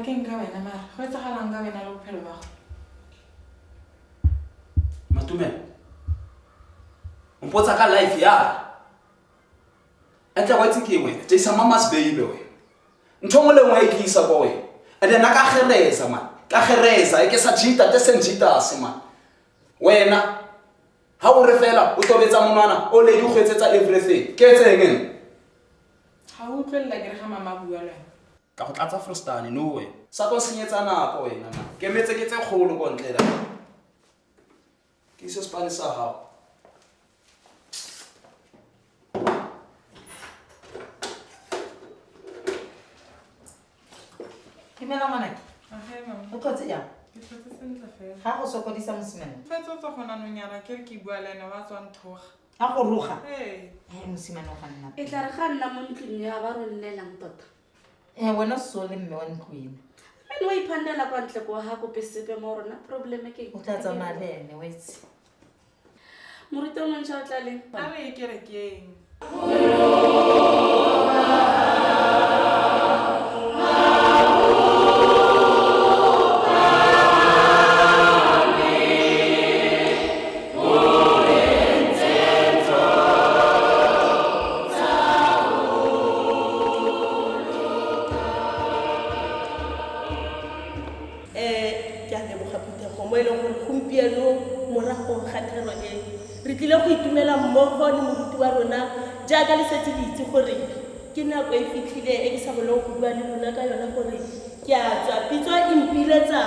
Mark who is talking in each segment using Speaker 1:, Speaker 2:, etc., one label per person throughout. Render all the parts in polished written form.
Speaker 1: ke eng ka wena mara go etsagalang ka wena le bophelo ba go?
Speaker 2: Matumelo, o mpotsa ka life ya entle wa itse ke wena jaisa mama's baby wena ntho nngwe le nngwe e tlisa kwa wena and then ka gereza man ka gereza e ke sa jita te seng jitase man wena ha o re fela o tobetsa monwana o lady o go etsetsa everything ke etseng ene
Speaker 1: Ga o utlwelela ke re ga mama a bua le wena.
Speaker 2: Ka go tlatsa frostane no wena sa tlo senyetsa nako wena man ke metse ke tse kgolo ko ntle la ke ise sepane sa gago.
Speaker 3: Dumela ngwanake.
Speaker 1: Ahee mama.
Speaker 3: O tlotse jang?
Speaker 1: Ke tlotse sentle fela.
Speaker 3: Ga go sokodisa mosimane.
Speaker 1: Fetsa o tswa go nanonyana ke re ke bua le ene wa tswa nthoga.
Speaker 3: A go roga?
Speaker 1: Ee.
Speaker 3: Ee mosimane o ga nna.
Speaker 4: E tla re ga nna mo ntlong ya ba ro nnelang tota.
Speaker 3: Ee wena so le mme wa ntlo eno.
Speaker 4: Mme wa iphandela kwa ntle kwa ha kope sepe mo rona problem ke.
Speaker 3: O tla tsamaya le ene wa itse.
Speaker 4: Moruti o montšha o tla leng?
Speaker 1: A re ye kerekeng.
Speaker 5: Ke a leboga phuthego mo e leng gore gompieno morago ga thero e re tlile go itumela mmogo le moruti wa rona jaaka le setse le itse gore ke nako e fitlhile e ke sa bolong go bua le lona ka yona gore ke a tswa pitso e mpiletsa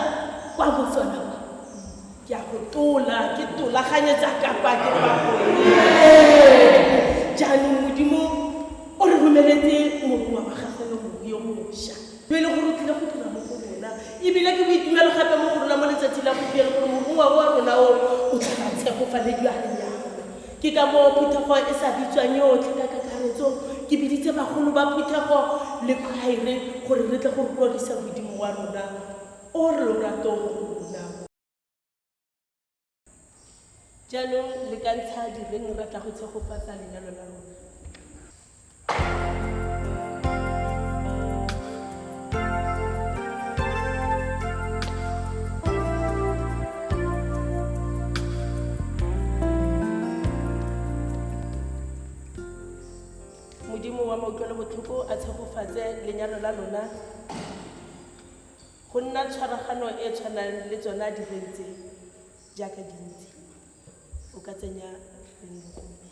Speaker 5: kwa Botswana kwa ke a go tola ke tolaganyetsa kapa ke kwa go jaanong Modimo o re romeletse morongwa wa gagwe yo mongwe yo mošwa yo e leng gore o tlile go dira mo go rona ebile ke boitumelo gape mo go rona mo letsatsi la gompieno gore morongwa wa rona o o tla ra tshegofalediwa lenyalo. Ke ka moo phuthego e sa bitswang yotlhe ka kakaretso. Ke biditse bagolo ba phuthego le khwaere gore re tle go rorisa Modimo wa rona o re lorato mo go rona. Jaanong le ka ntsha direng ra tla go tshegofatsa lenyalo la rona. Modimo wa mautlwelo botlhoko a tshegofatse lenyalo la lona go nna tshwaragano e tshwanang le tsona direng tse jaaka dintsi o ka tsenya reng bogomme.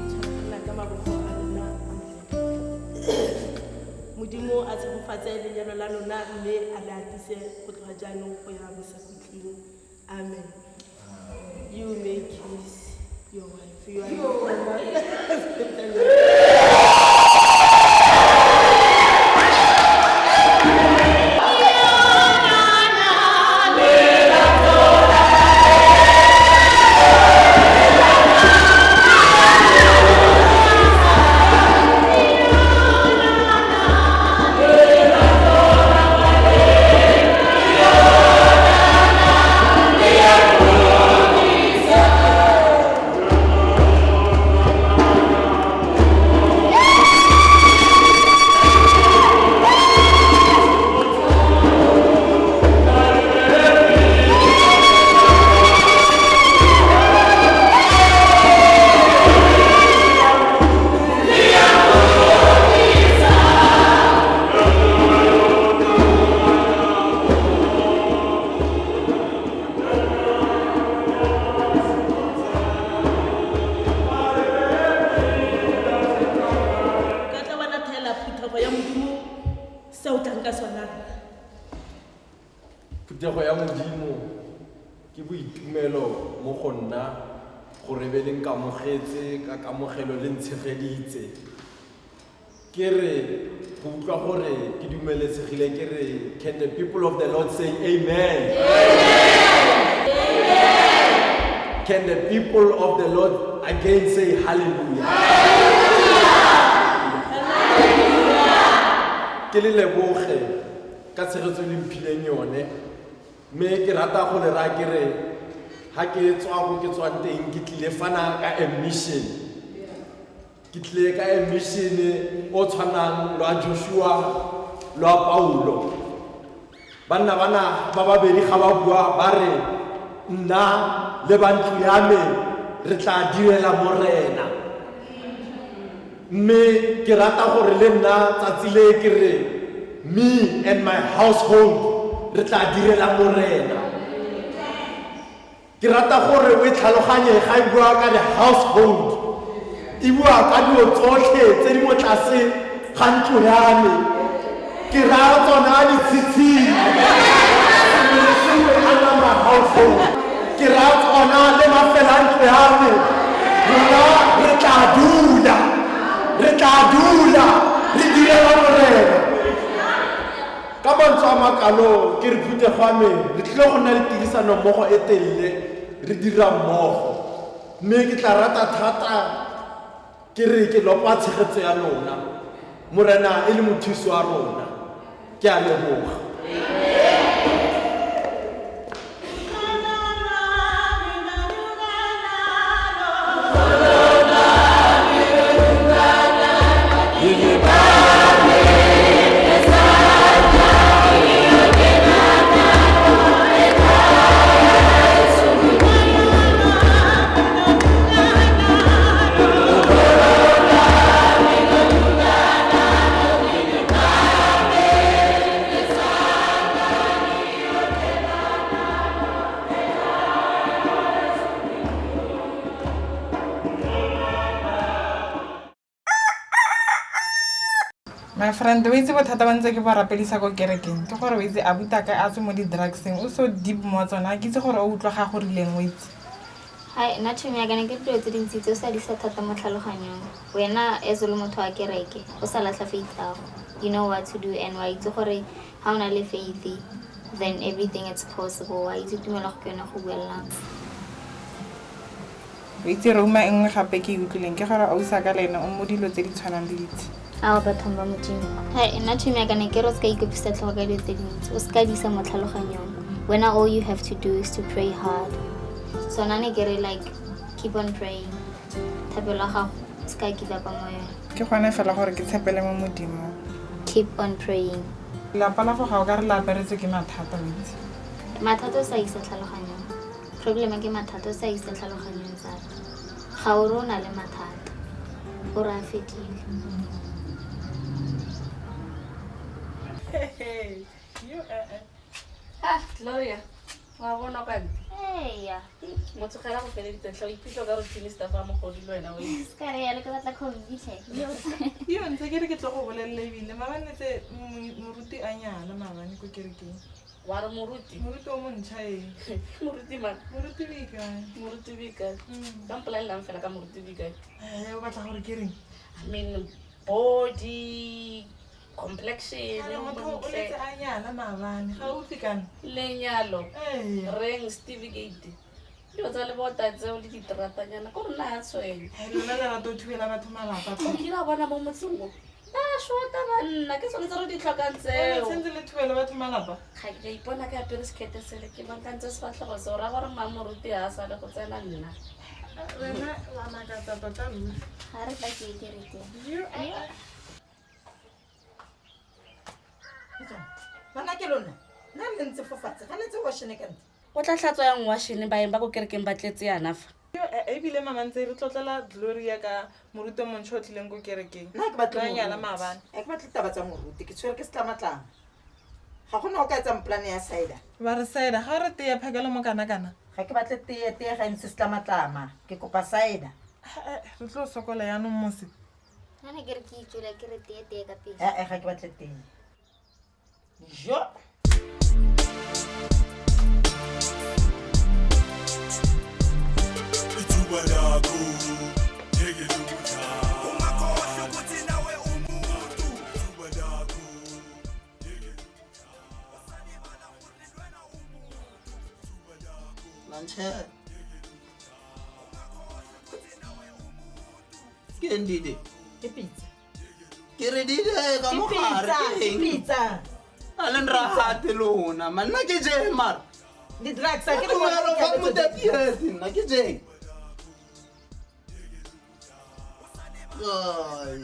Speaker 5: Tshwaragana ka mabogo a lona a Modimo a tshegofatse lenyalo la lona mme a le atise go tloga jaanong go ya bosakhutleng. Amen. You may kiss your wife. You are Ka tla wa nathela phuthego ya Modimo se o tlang ka sona rra.
Speaker 6: Phuthego ya Modimo ke boitumelo mo go nna gore be le nkamogetse ka kamogelo le ntshegeditse. Ke re go utlwa gore ke dumelesegile ke re can the people of the Lord say amen? Amen. Can the people of the Lord again say hallelujah? Ke le leboge ka tshegetso e le mphileng yone mme ke rata go le raya ke re ga ke tswa ko ke tswang teng ke tlile fana ka admission ke tlile ka admission o tshwanang lwa Joshua lwa Paulo banna bana ba babedi ga ba bua ba re nna le ba ntlo ya me re tla direla morena mme ke rata gore le nna tsatsi le ke re me and my household re tla direla morena ke rata gore o e tlhaloganye ga e bua ka the household e bua ka dilo tsotlhe tse di mo tlase ga ntlo ya me ke raya tsona ditshitshing sengwe le sengwe under my household ke raya tsona le mafelo a ntlo ya me rona re tla dula re tla dula re direla morena ka mantswe a makalo ke re phuthego ya me re tlile go nna le tirisano mmogo e telele re dira mmogo mme ke tla rata thata ke re ke lopa tshegetso ya lona morena e le mothusi wa rona ke a leboga.
Speaker 1: My friend, o itse bothata ba ntse ke ba rapedisa ko kerekeng ke gore o itse abutaka a tswe mo di-drugseng o so deep mo tsona, ke itse gore o utlwa ga go rileng o itse.
Speaker 7: Hai, nna tšhomi ya kana ke dilo tse dintsi tse o sa di isa thata mo tlhaloganyong. Wena as o le motho wa kereke, o sa latlha faith ya gago. You know what to do and wa itse gore ha o na le faith, then everything is possible. Wa itse tumelo go ke yone go buellang.
Speaker 1: O itse roma e nngwe gape ke e utlwileng ke gore ausi ka le ene o mo dilo tse di tshwanang le ditse.
Speaker 7: Ao bathong ba Modimo. Hai, nna tšhomi ya kana ke re o seka ikopisa tlhogo ka dilo tse dintsi, o seka di isa mo tlhaloganyong. Wena all you have to do is to pray hard. So nna ne ke re like keep on praying. Thapelo ya gago o seka give up mo yone.
Speaker 1: Ke gone fela gore ke tshepele mo Modimong.
Speaker 7: Keep on praying.
Speaker 1: Lapa la go ga o ka re le aparetswe ke mathata o itse.
Speaker 7: Mathata o sa isa tlhaloganyong. Problem ke mathata o sa isa tlhaloganyong tsala. Ga o re o na le mathata, o re a fedile.
Speaker 4: Ah, Gloria, wa bona kwa ntle?
Speaker 7: Eya.
Speaker 4: Motho ga go feleditse tlho ipitlo ka routine staff a mogodi le wena o itse.
Speaker 7: Se ka re yalo ke batla coffee tlhe.
Speaker 1: Yo ntse ke re ke tlo go bolelela ebile maabane tse moruti a nyala maabane ko kerekeng.
Speaker 4: Wa re moruti?
Speaker 1: Moruti o montšha e.
Speaker 4: Moruti mang?
Speaker 1: Moruti Bikae.
Speaker 4: Moruti Bikae. Ka mpolelelang fela ka moruti Bikae.
Speaker 1: O batla gore ke reng?
Speaker 4: I mean body, complexion,
Speaker 1: motho o letse a nyala maabane ga o utlwe kana.
Speaker 4: Lenyalo.
Speaker 1: Ee.
Speaker 4: Reng certificate. Dilo tsa lebota tseo le diteratanyana ko rona a tshwenya.
Speaker 1: Lona le rata o thubela batho malapa.
Speaker 4: O kile wa bona mo motseng o? Ba shota banna ke tsone tse re di tlhokang tseo.
Speaker 1: Tshwanetse le thubele batho malapa.
Speaker 4: Ga ke a ipona ke apere sekete sele ke bankantse sefatlhego seo ra gore mmamoruti ga a sale go tsena nna.
Speaker 1: Wena wa makatsa tota ruri.
Speaker 7: Ga re tla ke kerekeng.
Speaker 3: Bana ke lona, nna le ntse fo fatshe, ga le ntse washene ka ntle.
Speaker 4: O tla tlhatswa yang washene baeng ba ko kerekeng ba tletse yana fa.
Speaker 1: Ebile mama ntse re tlotlela Gloria ka moruti o montšha o tlileng ko kerekeng.
Speaker 3: Nna ke batle
Speaker 1: Ba nyala
Speaker 3: moruti.
Speaker 1: maabane.
Speaker 3: Ha ke batle taba tsa moruti, ke tshwere ke setlamatlama. Ga gona o ka etsang plan ya cider.
Speaker 1: Ba re cider, ga re tee phakelo mo kana-kana.
Speaker 3: Ga ke batle tee, tee ga e ntse setlamatlama, ke kopa cider.
Speaker 1: Re tlo sokola yaanong mose.
Speaker 7: Nna ne ke re ke itswela ke re tee tee ka pele.
Speaker 3: Ga ke batle tee. Jo.
Speaker 8: Ithuba lakho ngeke likudlale. Ungakhohlwa ukuthi nawe umuntu. Ithuba lakho ngeke likudlale. Wasalibala gore le wena umuntu. Ithuba lakho
Speaker 9: Lantshe. Ke eng dide?
Speaker 3: Ke pitsa.
Speaker 9: Ke re di je ka mo gare ke eng?
Speaker 3: Pitsa.
Speaker 9: A le nrate lona man, nna ke je mara.
Speaker 3: Di-drugs a ke re
Speaker 9: Tumelo
Speaker 3: bona
Speaker 9: fa
Speaker 3: di
Speaker 9: mo 30 years nna ke je. Ai,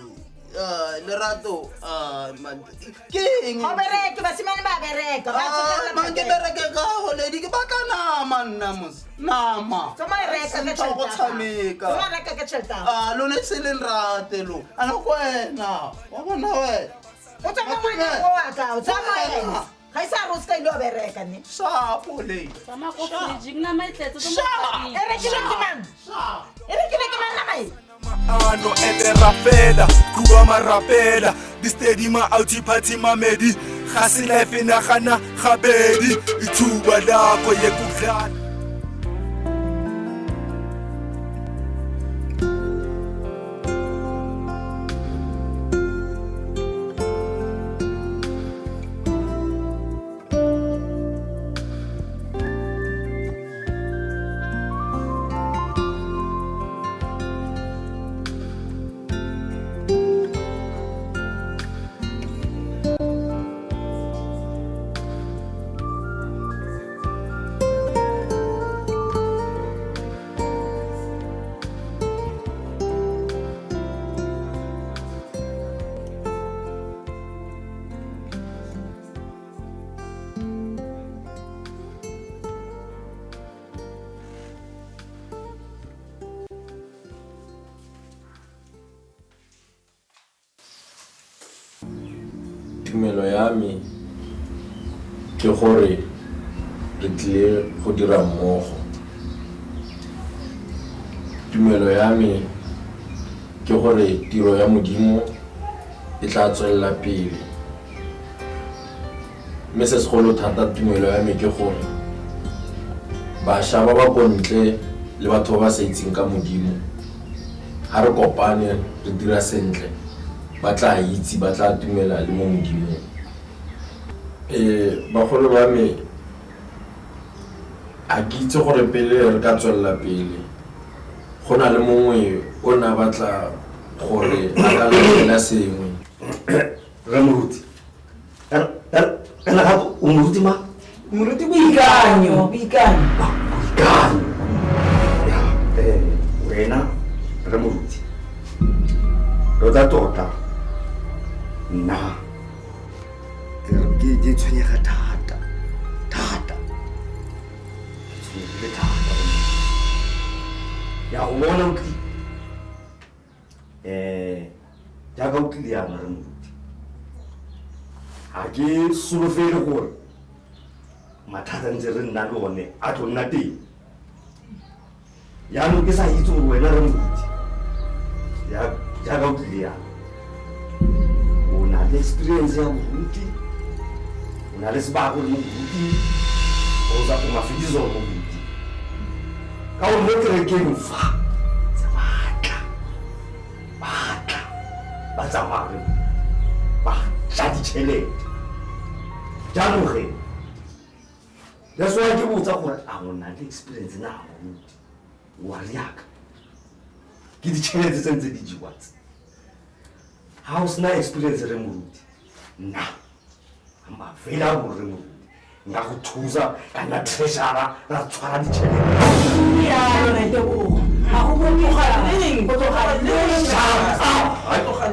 Speaker 9: ai, Lerato, ai, man, ke eng?
Speaker 3: Ga o bereke, basimane ba bereka. Ba tsogelela
Speaker 9: Man, ke
Speaker 3: bereka.
Speaker 9: bereke ka holedi ke batla nama nna mos. Nama.
Speaker 3: Tsamaya reka ka
Speaker 9: Seng tsa go
Speaker 3: tjhelete ya gago.
Speaker 9: tshameka.
Speaker 3: Tsamaya reka ka tšhelete ya gago.
Speaker 9: Ah, lone se leng rate lo. Ana ko wena. Wa bona wena.
Speaker 3: O tswa mo ngwaneng o wa ka, o tsamaya wena. Ga ise a re o se ka ile wa bereka ne.
Speaker 9: Shapo le.
Speaker 4: Tsamaya ko fridge nama e tletse tlo mo
Speaker 3: E rekilwe ke mang? E rekilwe ke mang nama e?
Speaker 8: Ano ende rafela kuba marapela di-stadium out party mamedi ga se life nagana gabedi ithuba lakho yekudlala.
Speaker 6: Tumelo ya me ke gore re tlile go dira mmogo. Tumelo ya me ke gore tiro ya Modimo e tla tswelela pele. Mme se segolo thata tumelo ya me ke gore bašwa ba ba ko ntle le batho ba ba sa itseng ka Modimo, ha re kopane re dira sentle, ba tla itse, ba tla tumela le mo Modimong. Bagolo ba me, ha ke itse gore pele re ka tswelela pele, go na le mongwe o ne a batla gore a ka laela sengwe.
Speaker 10: Rre Moruti, kana gape o moruti mang?
Speaker 3: Moruti Boikanyo, Boikanyo.
Speaker 10: Boikanyo. Ya, wena Rre Moruti, tota tota nna ke tshwenyega thata, thata. Ke tshwenyegile thata. Ya go bona o tlile. Jaaka o tlile yana Rre Moruti, ga ke solofele gore mathata ntse re nna le one a tlo nna teng. Jaanong ke sa itse gore wena Rre Moruti, jaaka o tlile yana, o na le experience ya boruti, o na le sebaka o le mo boruting, o sa o mafediso mo boruting. Ka gore mo kerekeng fa, tse batla, batla, ba tsamaya re, ba ja ditšhelete. Jaanong ge, that's why ke botsa gore a o na le experience na moruti, wa riaka. Ke ditšhelete tse ntse di jewa tse. Ha o sena experience Rre Moruti, nna I'm available Rre Moruti. Nka go thusa ka nna treasurer, ra tshwara ditšhelete.
Speaker 5: Ya, Rre Tebogo, ga go go tloga leng? Go tloga leng?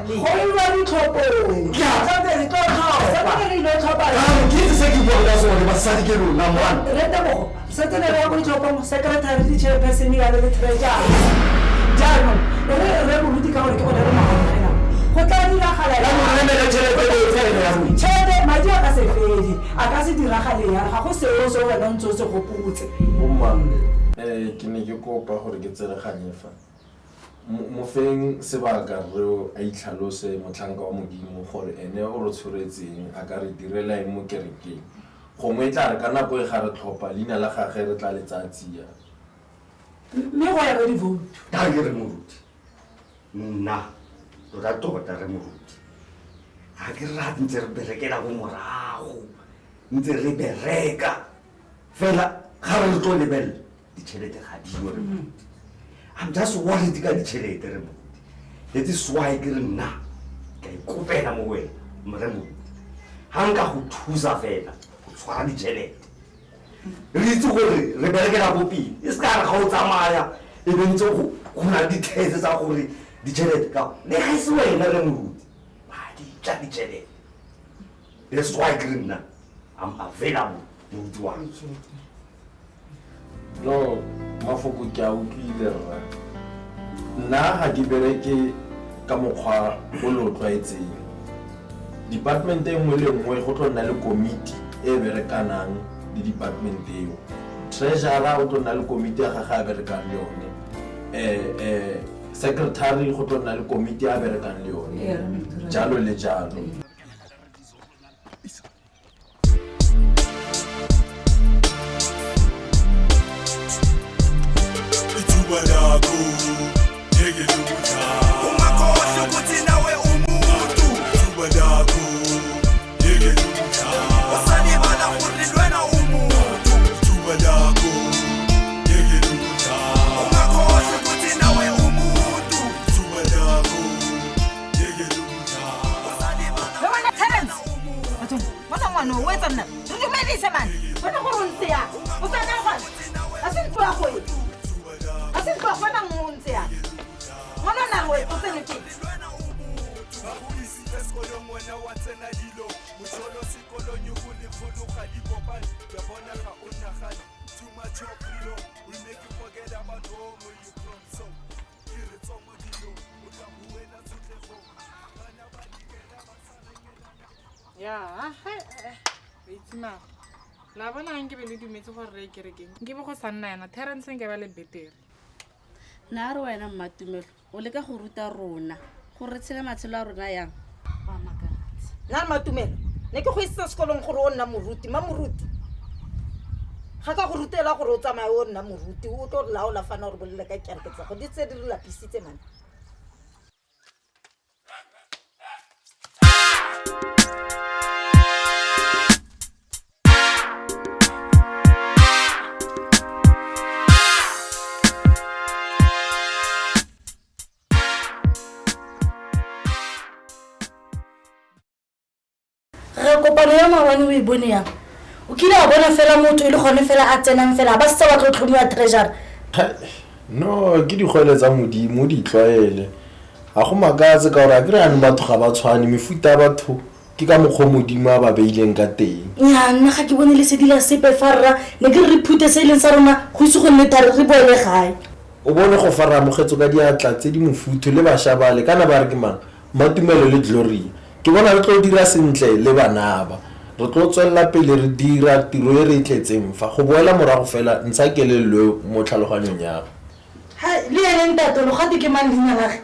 Speaker 10: Go
Speaker 5: iwa ditlhophong. Santse re tlo tlhopha. Santse re ile tlhopha.
Speaker 10: Jaanong ke itse se ke buang ka sone, basadi ke lona, man.
Speaker 5: Rre Tebogo, santse ne re ya ko ditlhophong, secretary le chairperson ya le treasurer. Jaanong, re Moruti ka gore ke gone re mo amogelang. Go tla diragala
Speaker 10: Ya mo remele tšhelete e fele ya mo.
Speaker 5: Tšhelete, madi a ka se fele, a ka se diragale yang, ga go seo se wena o ntse o se gopotse.
Speaker 6: Bomma, ke ne ke kopa gore ke tsereganye fa. Mo feng sebaka re o a itlhalose motlhanka wa Modimo gore ene o re tshwaretseng, a ka re direla eng mo kerekeng. Gongwe e tla re ka nako e ga re tlhopha leina la gagwe re tla le tsaya tsia.
Speaker 5: Mme go ya ka di-vote.
Speaker 10: Ka ke re Moruti, nna tota tota Rre Moruti, ga ke rate ntse re berekela ko morago, ntse re bereka fela ga re tlo lebelela ditšhelete ga di yo Rre Moruti. I'm just worried ka ditšhelete Rre Moruti. That is why ke re nna Ka ikopela mo wena mre moruti ga nka go thusa fela go tshwara ditšhelete re itse gore re berekela ko pele e se ka re ga o tsamaya e be ntse go na le dithese tsa gore ditšhelete ka le ga e se wena re moruti ba di tla ditšhelete. That's why ke re nna I'm available moruti wa.
Speaker 6: No, mafoko ke a utlwile rra. Nna ga ke bereke ka mokgwa o le o tlwaetseng. Department e nngwe le nngwe go tlo nna le komiti e berekanang le department eo. Treasurer o tlo nna le komiti ya gagwe a berekang le yone. Secretary go tlo nna le komiti a berekang le yone. Jalo le jalo.
Speaker 8: Ithuba lakho ngeke likudlale. Ungakhohlwa ukuthi nawe umuntu. Ithuba lakho ngeke likudlale. Usalibala gore le wena umuntu. Ithuba lakho ngeke likudlale. Ungakhohlwa ukuthi nawe umuntu. Ithuba lakho ngeke likudlale.
Speaker 3: Le wena Terence. Bathong, bona ngwana o etsa nna. Re dumedise man. Bona gore o ntse yang. O sa ka gona. A se ntlo ya go e. A se ntlo ya gona o ntse yang. Ngwana o na re o tsene ke.
Speaker 8: Ba go isitse sekolong wena wa tsena dilo. Motšholo sekolong o go lekgolo ga di kopane. Ke bona ga o nagane. Too much of freedom will make you forget about home where you from. So ke re tswa mo dilong, o tla buela tshotlego. Bana ba dikela ba sa rekelana.
Speaker 1: Ya, o itse mara. La bona ga nke be le dumetse gore re ye kerekeng. Nke be go sa nna yana, Terence nke ba le betere.
Speaker 4: Nna re wena Mmatumelo, o leka go ruta rona gore re tshele matshelo a rona yang. Wa makatsa.
Speaker 3: Nna Mmatumelo, ne ke go isitse sekolong gore o nna moruti, ma moruti. Ga ka go rutela gore o tsamaye o nna moruti, o tlo re laola fana gore bolele ka kereke tsa go di tse di re lapisitse man.
Speaker 11: Re kopano ya maobane o e bone yang? O kile wa bona fela motho e le gone fela a tsenang fela ba setse ba tlo tlhomiwa treasurer.
Speaker 6: No, ke dikgwele tsa Modimo di tlwaele. Ga go makatse ka gore a kry anong batho ga ba tshwane, mefuta ya batho ke ka mokgwa o Modimo a ba beileng ka teng.
Speaker 11: Nnyaa, nna ga ke bone lesedi la sepe fa rra, ne ke re re phute se e leng sa rona go ise go nne thari re boele gae.
Speaker 6: O bone go fa re amogetswe ka diatla tse di mofuthu le bašwa bale, kana ba re ke mang? Mmatumelo le Gloria. Ke bona re tlo dira sentle le bana ba. Re tlo tswelela pele re dira tiro e re e tletseng fa. Go boela morago fela, ntsha kelello eo mo tlhaloganyong ya gago.
Speaker 11: Hai, le ene ntate lo gate ke mang leina lage?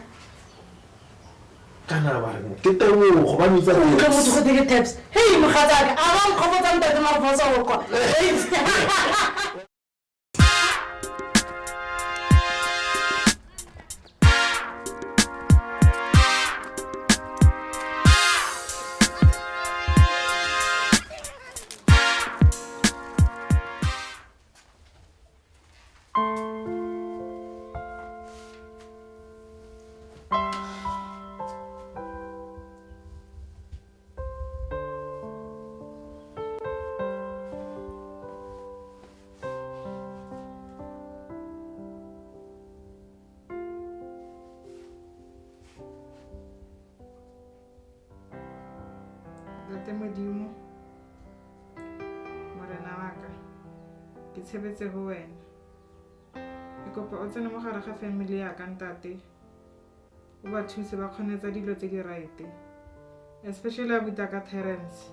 Speaker 6: Kana ba reng? Ke Tebogo, ba mmitsa
Speaker 11: Utlwa
Speaker 6: Taps.
Speaker 11: motho gote ke Taps. Hei mogatsaka, a ba nkgopotsa ntate mare fa o sa go kwa.
Speaker 1: Ntate Modimo, Morena wa ka, ke tshepetse ho wena. Ke kopa o tsene mo gare ga family ya ka ntate. O ba thuse ba kgone etsa dilo tse di right. Especially abuti ka Terence.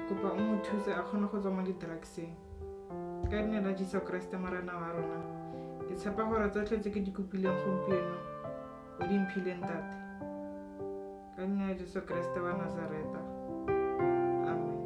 Speaker 1: Kopa o mo thuse a kgone go tswa mo di-drugseng. Ka leina la Jesu Kriste Morena wa rona. Ke tshepa gore tsotlhe tse ke di kopileng gompieno o di mphile ntate. Ka leina la Jesu Kriste wa Nazareta. Amen.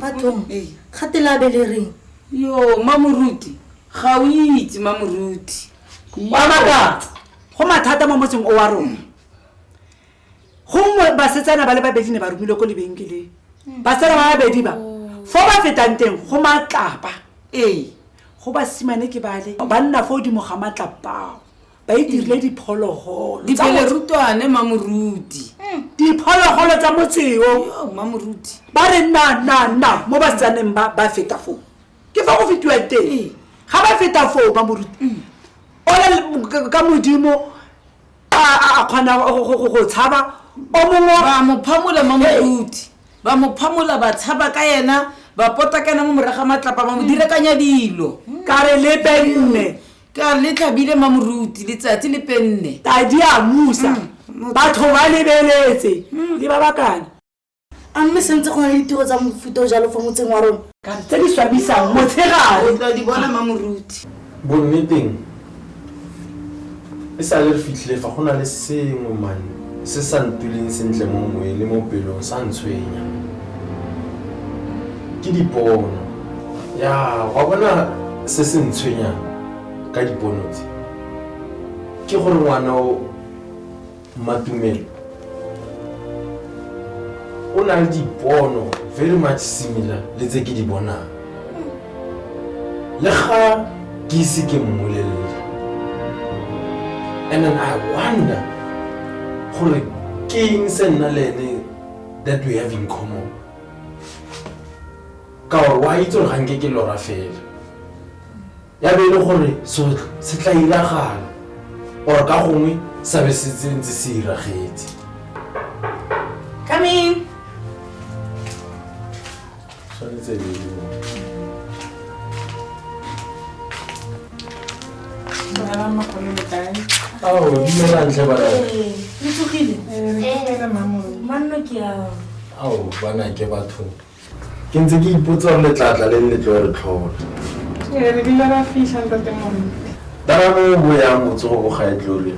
Speaker 11: Bathong, gate la be le reng?
Speaker 12: Yo, Mamoruti, ga o itse Mamoruti.
Speaker 13: Wa makatsa, go mathata mo motseng o wa rona. Gongwe basetsana ba le babedi ne ba romilwe ko lebenkeleng. Basetsana ba babedi ba, fo ba fetang teng go matlapa. Ee, go basimane ke bale, ba nna fo godimo ga matlapa ao. Ba itirile diphologolo.
Speaker 12: Dipelerutwane, Mamoruti.
Speaker 13: Diphologolo tsa motse o.
Speaker 12: Yo, Mamoruti.
Speaker 13: Ba re nna, nna, nna mo basetsaneng ba, ba feta foo. Ke fa go fetiwang teng. Ga ba feta foo, Mamoruti. Ola ka Modimo a kgona go tshaba o mongwe.
Speaker 12: Ba mo phamola, Mamoruti. Ba mo phamola, ba tshaba ka yena, ba pota ka yena mo morago ga matlapa, ba mo dirakanya dilo.
Speaker 13: Ka re le penne.
Speaker 12: Ka re le tlhabile, Mamoruti, letsatsi le penne.
Speaker 13: Tadi a musa, batho ba lebeletse, le ba bakana.
Speaker 11: A mme sentse go na le ditiro tsa mofuta o jalo fa motseng wa rona?
Speaker 13: Ka re tse di swabisang motshegare.
Speaker 12: O tla di bona, Mamoruti.
Speaker 6: Bonneteng, e sa le re fitlhile fa go na le sengwe man se sa ntuleng sentle mo moyeng le mo pelong, sa ntshwenya. Ke dipono. Ya, wa bona se se ntshwenyang ka dipono tse ke gore ngwana o Mmatumelo o na le dipono very much similar le tse ke di bonang. Le ga ke ise ke mmolelele. And then I wonder gore ke eng se nna le ene that we have in common. Ka gore wa itse gore ga nke ke lora fela. Ya be e le gore sotlhe se tla iragala or ka gongwe sa be se ntse se iragetse.
Speaker 12: Come in.
Speaker 6: Tshwanetse e be e le mo.
Speaker 1: Dumelang magolo le kae?
Speaker 6: Ao, dumelang tlhe bana.
Speaker 11: Ee, le tsogile?
Speaker 1: Ee, re tsogile Mamoruti.
Speaker 11: Manno ke ao.
Speaker 6: Ao, bana ke batho. Ke ntse ke ipotsa gore letlatla le le tlo re tlhola.
Speaker 1: Ee, re bile ra fitlha ntate Moruti.
Speaker 6: Tara mo bo yang botsogo bo gae Gloria.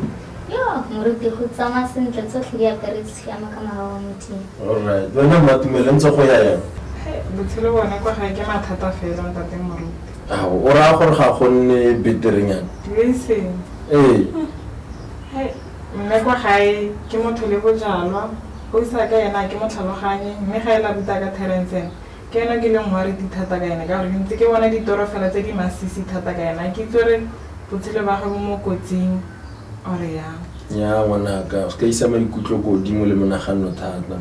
Speaker 7: Yo, Moruti go tsamaya sentle tsotlhe di apere tshiamo ka mogau wa Modimo.
Speaker 6: Alright, wena Mmatumelo ntse go ya yang?
Speaker 1: Botshelo bone kwa gae ke mathata fela ntate Moruti.
Speaker 6: Ao, o raya gore ga go nne beterenyana?
Speaker 1: Le seng.
Speaker 6: Ee.
Speaker 1: He, mme kwa gae ke motho le bojalwa. O isa ka ena a ke mo tlhaloganye, mme ga e la buta ka Terence ene, ke ena ke leng worried thata ka ene ka gore ke ntse ke bona ditoro fela tse di masisi thata ka ena, a ke itse gore botshelo ba gagwe bo mo kotsing or yang.
Speaker 6: Nnyaa ngwanaka, o se ka isa maikutlo ko godimo le monagano thata.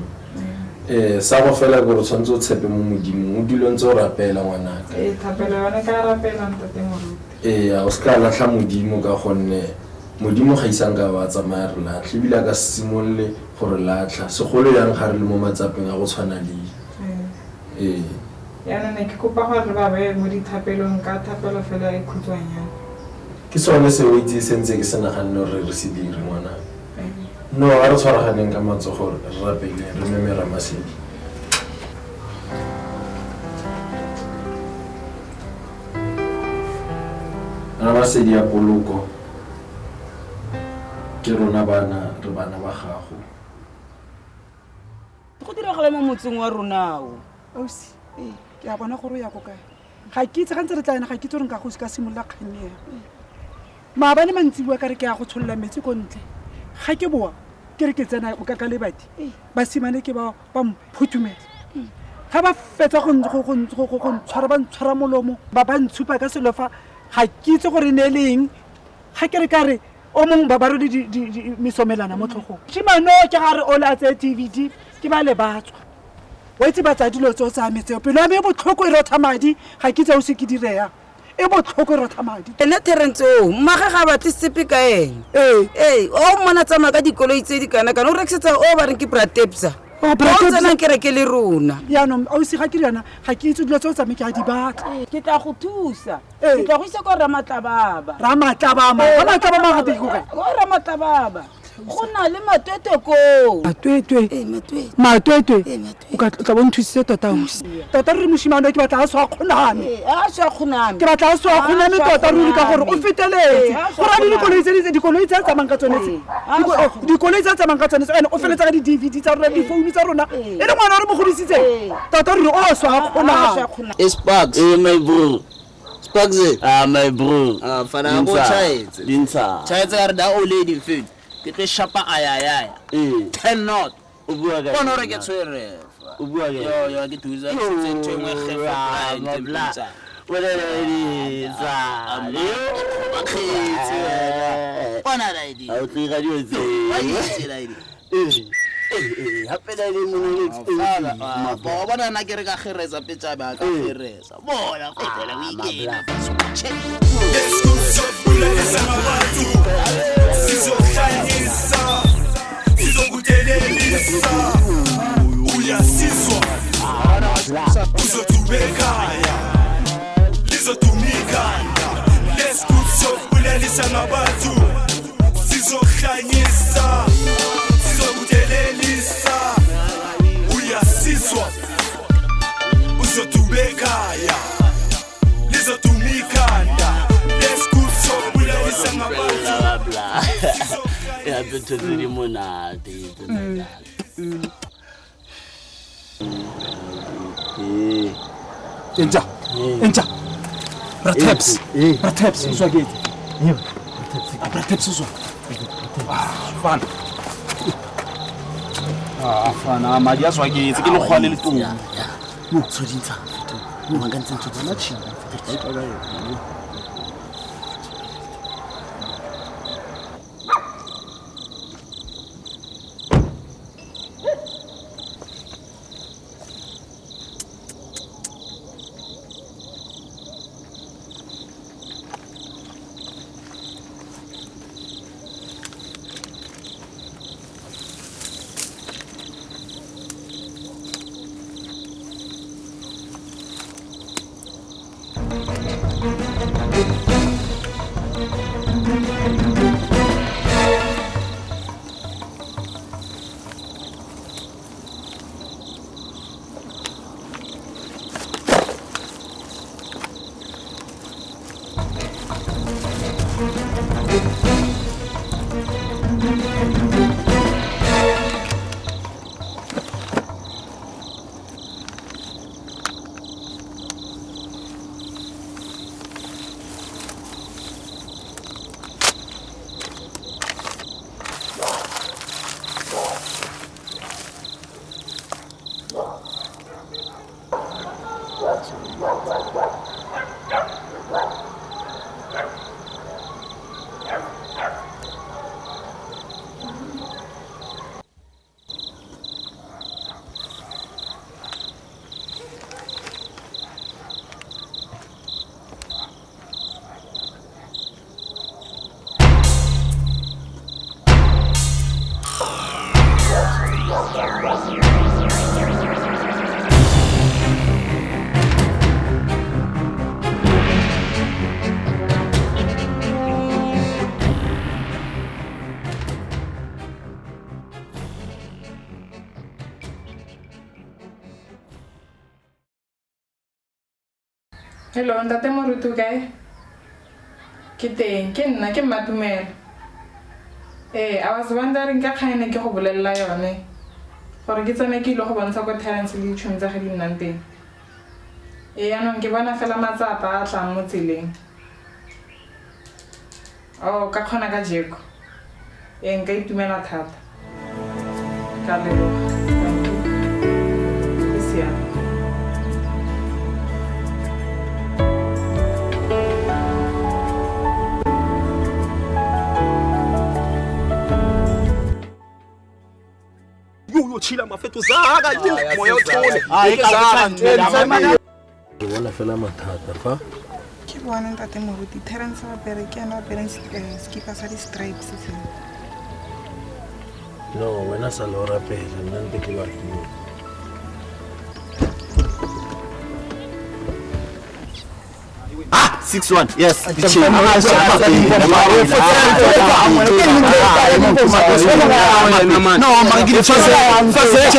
Speaker 6: Sa go fela ke gore o tshwanetse o tshepe mo Modimong, o dule o ntse o rapela ngwanaka.
Speaker 1: Ee, thapelo yone ka rapela ntate Moruti.
Speaker 6: Ee, o se ka latlha Modimo ka gonne Modimo ga isang ka ba tsamaya re latlha, ebile a ka se simolole go re latlha, segolo yang ga re le mo matsapeng a go tshwana le. Ee.
Speaker 1: Jaanong ne ke kopa gore re ba beye mo dithapelong ka thapelo fela e khutshwanyane.
Speaker 6: Ke sone se o itse se ntse ke se naganne gore re se dire ngwana. No, a re tshwaraganeng ka matsogo re rapeleng, re meme Ramasedi. Ramasedi ya poloko, ke rona bana, re bana ba gago.
Speaker 12: Go diragala mo motseng wa rona o.
Speaker 13: Ausi, ke a bona gore o ya ko kae. Ga ke itse ga ntse re tla ena, ga ke itse gore nka go ka simolola kgang eo. Maabane mantsiboa ka re ke ya go tsholola metsi ko ntle. Ga ke boa, ke re ke tsena ka lebati. Basimane ke ba ba mphuthumela. Ga ba fetsa go ntshwara, ba ntshwara molomo, ba ba ntshupa ka selo fa, ga ke itse gore e ne e le eng. Ga ke re ka re o mongwe ba ba rwele mesomelana mo tlhogong. Shimano ke ga re ole a tseye DVD, ke ba le ba tswa. Wa itse ba tsaya dilo tseo tsa me tseo. Pelo ya me e botlhoko e rotha madi, ga ke itse o se ke direang. E botlhoko e rotha madi.
Speaker 12: Ene Terence o, mmagwe ga a batle sepe ka ene.
Speaker 13: Ee.
Speaker 12: Ee, o mmona tsamaya ka dikoloi tse di kana kana, o rekisetsa o ba reng ke Bratepsa.
Speaker 13: Oh,
Speaker 12: O
Speaker 13: Bratepsa.
Speaker 12: tsenang kereke le rona.
Speaker 13: Jaanong, ausi ga ke riana, ga ke itse dilo tseo tsa me ke a di batla.
Speaker 12: Ke tla go thusa.
Speaker 13: Ee.
Speaker 12: Ke tla go isa kwa Ramatlababa.
Speaker 13: Ramatlabama.
Speaker 12: Ee,
Speaker 13: Ramatlabama ga teng ko kae?
Speaker 12: Ko Ramatlababa. Go na le matwetwe koo.
Speaker 13: Matwetwe?
Speaker 12: Ee, matwetwe.
Speaker 13: Matwetwe?
Speaker 12: Ee, matwetwe.
Speaker 13: O ka tla bo nthusitse tota ausi. Tota ruri moshimane o ke batla a swa kgoname.
Speaker 12: Ee, a swa kgoname.
Speaker 13: Ke batla a swa kgoname tota ruri ka gore o feteletse.
Speaker 12: Ee, a swa
Speaker 13: Go raya
Speaker 12: kgoname.
Speaker 13: dikoloi tse dikoloi tse a tsamayang ka tsone tse.
Speaker 12: Ee, a swa kgoname.
Speaker 13: Dikoloi tse a tsamayang ka tsone tse ene o feletsa ka di-DVD tsa rona, difounu tsa rona. E le ngwana o re mo godisitseng. Tota ruri o swa kgoname.
Speaker 9: E Sparks.
Speaker 10: Eh, my bro.
Speaker 9: Sparks.
Speaker 10: Ah, my bro.
Speaker 9: Ah, fana go
Speaker 10: Dintsha.
Speaker 9: tjhaetse.
Speaker 10: Dintsha.
Speaker 9: Tjhaetse ka re da old lady fit. Ke tlo shapa ayayaya.
Speaker 10: Eh.
Speaker 9: 10 not.
Speaker 10: O bua ka
Speaker 9: Bona
Speaker 10: eng
Speaker 9: hore ke
Speaker 10: na?
Speaker 9: tshwere.
Speaker 10: O bua ka
Speaker 9: Yo
Speaker 10: eng?
Speaker 9: yo ke thusa
Speaker 10: Yo,
Speaker 9: tse ntho e nngwe kgefa
Speaker 10: ah,
Speaker 9: blind,
Speaker 10: my bla.
Speaker 9: mpitsa.
Speaker 10: Wena dintsha.
Speaker 9: Ba kgetse wena. Bona la ID.
Speaker 10: Ha o tloga dilo tse.
Speaker 9: Ba itse la ID.
Speaker 10: Eh, eh, eh, hape la le mongwe le
Speaker 9: Fala, ah, bo bona nna ke re ka kgeresa petjabe a ka kgeresa. Bona fetela o ikena.
Speaker 8: Sizohlanyisa, sizokudelelisa, uyasizwa, uzoduma ekhaya, lizoduma ikhanda. Lesikuzobulalisa ngabantu, sizohlanyisa, sizokudelelisa, uyasizwa, uzoduma ekhaya, lizoduma ikhanda. Lesikuzobulalisa ngabantu.
Speaker 10: Bla bla. Ya ntho tse di monate tse monate. Eh.
Speaker 2: Entja. Entja. Bra Taps. Bra Taps, o tswa ke etse. Ah, Bra Taps o tswa. Ah, fana. Ah, fana, madi a tswa ke etse ke lekgwa le letong.
Speaker 10: Yo, so dintsha. O mangantse ntho tsa tjhina.
Speaker 1: Hello, ntate Moruti o kae? Ke teng, ke nna ke Mmatumelo. Ee, I was wondering ka kgang e ne ke go bolelela yone gore ke tsene ke ile go bontsha ko Terence le ditšhono tsa ge di nnang teng. Ee, yaanong ke bona fela matsapa a tlang mo tseleng. Oh, ka kgona ka jeko. Ee, nka itumela thata. Ka leboga. Thank you. Ke siame.
Speaker 2: Yo yo chila mafeto zaka yo moya o thole.
Speaker 10: Ah, e ka
Speaker 2: Zaka,
Speaker 10: ntshwela. Ke bona fela mathata fa.
Speaker 1: Ke bona ntate Moruti, Terence wa apere ke ena o apereng sekipa sa di-stripes seo.
Speaker 10: No, wena sa le o rapela, nna ntse ke batlile.
Speaker 2: Ah,
Speaker 9: 61 yes. No, ma ke di tshwase tshwase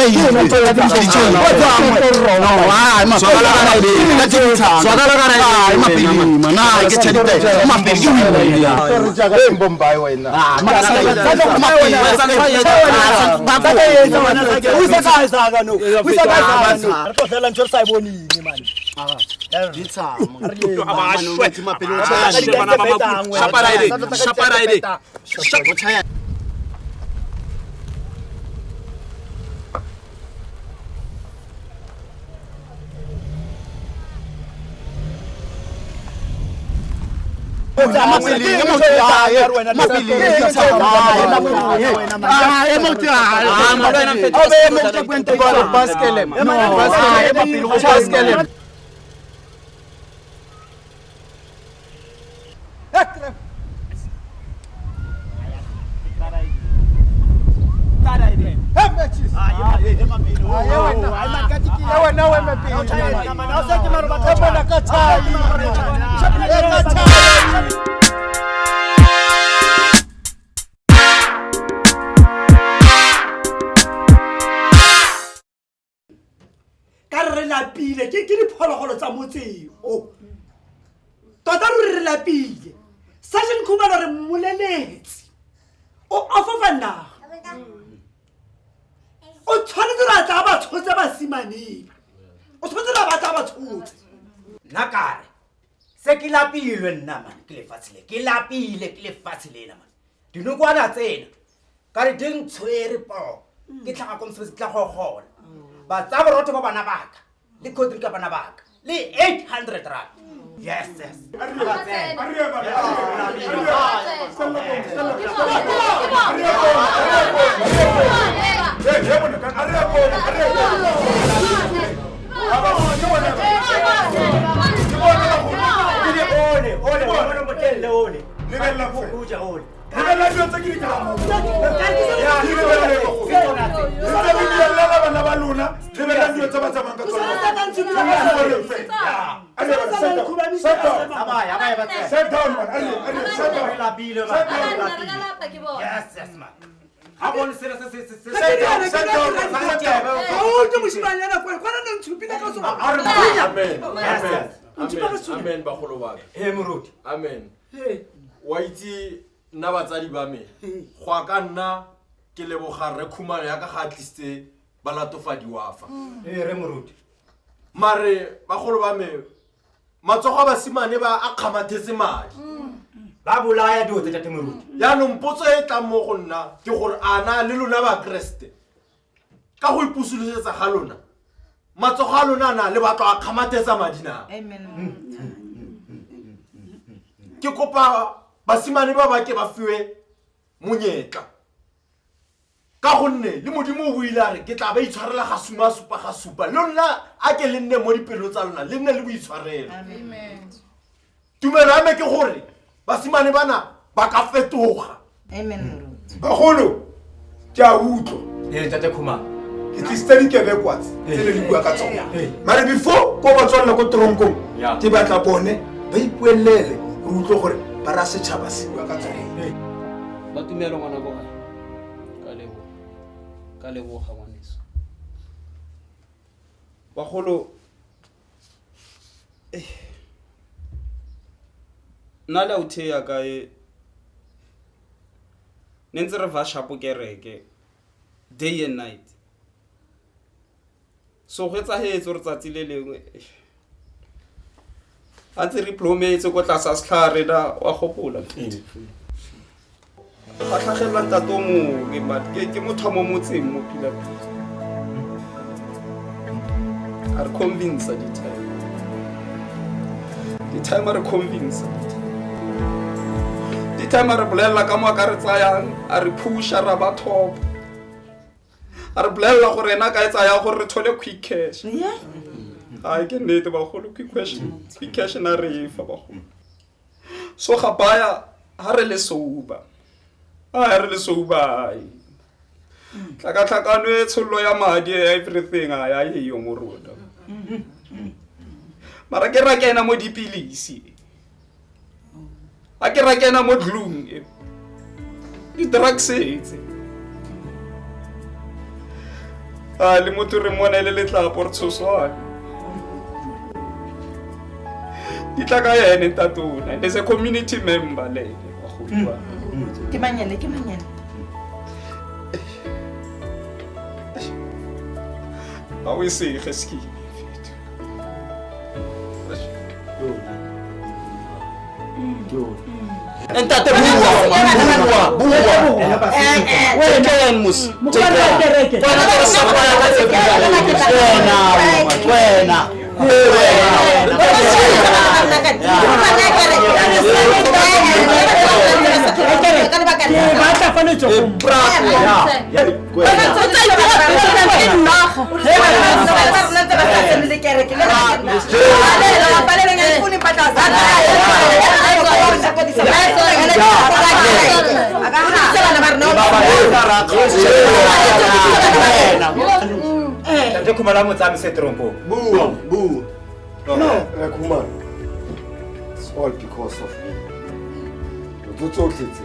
Speaker 9: di chain. No, ah, ma swagala ka ra ma pele ma na ke tshedite ma pele ke win.
Speaker 14: Bombay wena.
Speaker 9: Ah, ma
Speaker 14: Re tlo fela ntho re sa e boneng mane.
Speaker 15: Ka re re lapile ke diphologolo tsa motseng o tota ruri re lapile. Sergeant Khumalo re mmoleletse o ofofa naga, o tshwanetse re a tla ba tshotse basimaneng, o tshwanetse re a batla ba tshotse.
Speaker 16: Nna kare se ke lapilwe nna mane ke lefatshe le, ke lapile ke lefatshe lena mane. Dinokwana tsena ka re di ntshwere poo, ke tlhaga ko mosebetsi ke tla go gola. Ba tsaya borotho ba bana baka le cold ka bana baka le 800 rand. Yes, yes.
Speaker 8: Bana ba lona lebelela dilo tse ba tsamayang ka tsona. Sit down, man. Sit down.
Speaker 16: Yes, yes, man. Ha bone sena se se se.
Speaker 8: Sit down, sit down, sit down.
Speaker 15: Ga o utlwe mosimanyana kwana kwana ne ntshupile ka sona.
Speaker 6: Amen.
Speaker 16: Yes.
Speaker 6: Amen. Amen bagolo ba ka.
Speaker 16: He moruti.
Speaker 6: Amen. Wa itse nna batsadi ba me go a ka nna ke leboga Rre Khumalo ya ka ga a tlisitse balatofadiwa fa.
Speaker 16: Ee, re moruti.
Speaker 6: Mare bagolo ba me matsogo a basimane ba a kgamathetse madi.
Speaker 16: Ba bolaya dilo tse tate moruti.
Speaker 6: Yaanong potso e tlang mo go nna ke gore a na le lona ba Kreste ka go ipusolosetsa ga lona matsogo a lona a na le batlo a kgamathetsa madi na? Ke kopa basimane ba ba ke ba fiwe monyetla ka gonne le Modimo o buile a re ke tla ba itshwarela ga suma supa ga supa, le lona a ke le nne mo dipelo tsa lona le nne le boitshwarelo. Tumelo ya me ke gore basimane bana ba ka fetoga.
Speaker 8: Bagolo ke a utlwa.
Speaker 16: Ee, tate Khumalo.
Speaker 8: Ke tlisitse dikebekwa tse le di bua ka tsona. Mare before ko ba tswalela ko toronkong, ke batla bone ba ipuelele re utlwe gore ba ra setšhaba se bua ka tsone.
Speaker 17: Ba tumelo ngwana ko gae. Ka leboga. Ka leboga ngwaneso. Bagolo nna le authi ya kae ne ntse re va shapo kereke day and night. So go etsahetse gore tsatsi le lengwe a ntse re iplometse ko tlase a setlhare na wa gopola. Ba tlhagelela ntate o mongwe but ke motho wa mo motseng mo pila-pila. A re convince di-time. Di-time a re convince. Di-time a re bolelela ka mo a ka re tsayang, a re pusha ra ba top. A re bolelela gore ena a ka e tsaya gore re thole quick cash. Ai ke nnete bagolo, quick cash, quick cash na re e fa bagolo. So ga baya ha re le sober. A re le sober ai. Tlhakatlhakano e tshollo ya madi everything a ya e yo mo rona. Mara ke ra kena mo dipilisi. A ke ra kena mo tlung e. Di-drugs etse. A le motho re mmona e le letlapo re tshoswane. Di tla ka ene ntatona. And as a community member le ene bagodi ba.
Speaker 3: Ke mang ene? Ke mang ene?
Speaker 17: Ga o e sege skin.
Speaker 2: Ntate bua, bua, bua. Take mos. Take. Wena ke sa kwa ka tse wena, wena.
Speaker 15: Ke batla fa letsogong.
Speaker 16: Tate Khumalo a mo tsaya setronkong.
Speaker 10: Bua, bua. No, Khumalo. It's all because of me. Dilo tsotlhe tse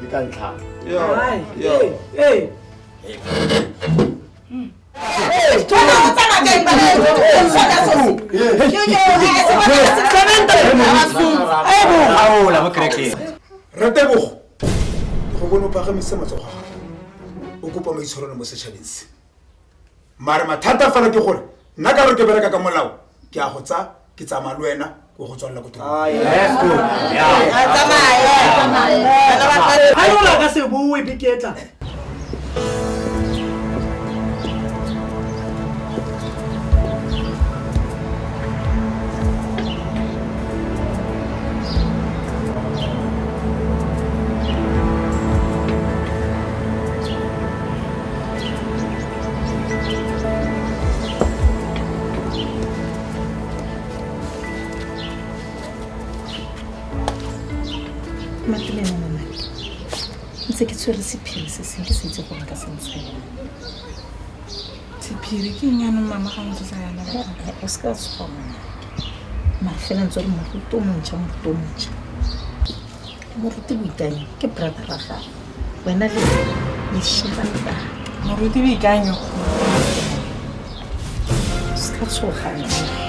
Speaker 10: di ka ntlha.
Speaker 17: Yeah. Yeah.
Speaker 16: Aola mo kerekeng.
Speaker 18: Ratebogo, ke go bone o phagamise matsogo a gago. O kopa maitshwarelo mo setšhabeng se. Mare mathata fela ke gore nna ka gore ke bereka ka molao ke a go tsa ke tsamaya le wena ko go tswalela ko
Speaker 15: Ga yola ka se boe biketla.
Speaker 3: Matumelo ngwanake, ntse ke tshwere sephiri se seng ke se itse gore nka se ntshwela.
Speaker 1: Sephiri ke eng yanong mama ga ntse sa yana?
Speaker 3: O se ka tshoga ngwanake. Mara fela ntse re moruti o montšha, moruti o montšha. Moruti Boikanyo ke brother wa gago. Wena le le shera ntate.
Speaker 1: Moruti Boikanyo.
Speaker 3: O se ka tshoga ngwanake.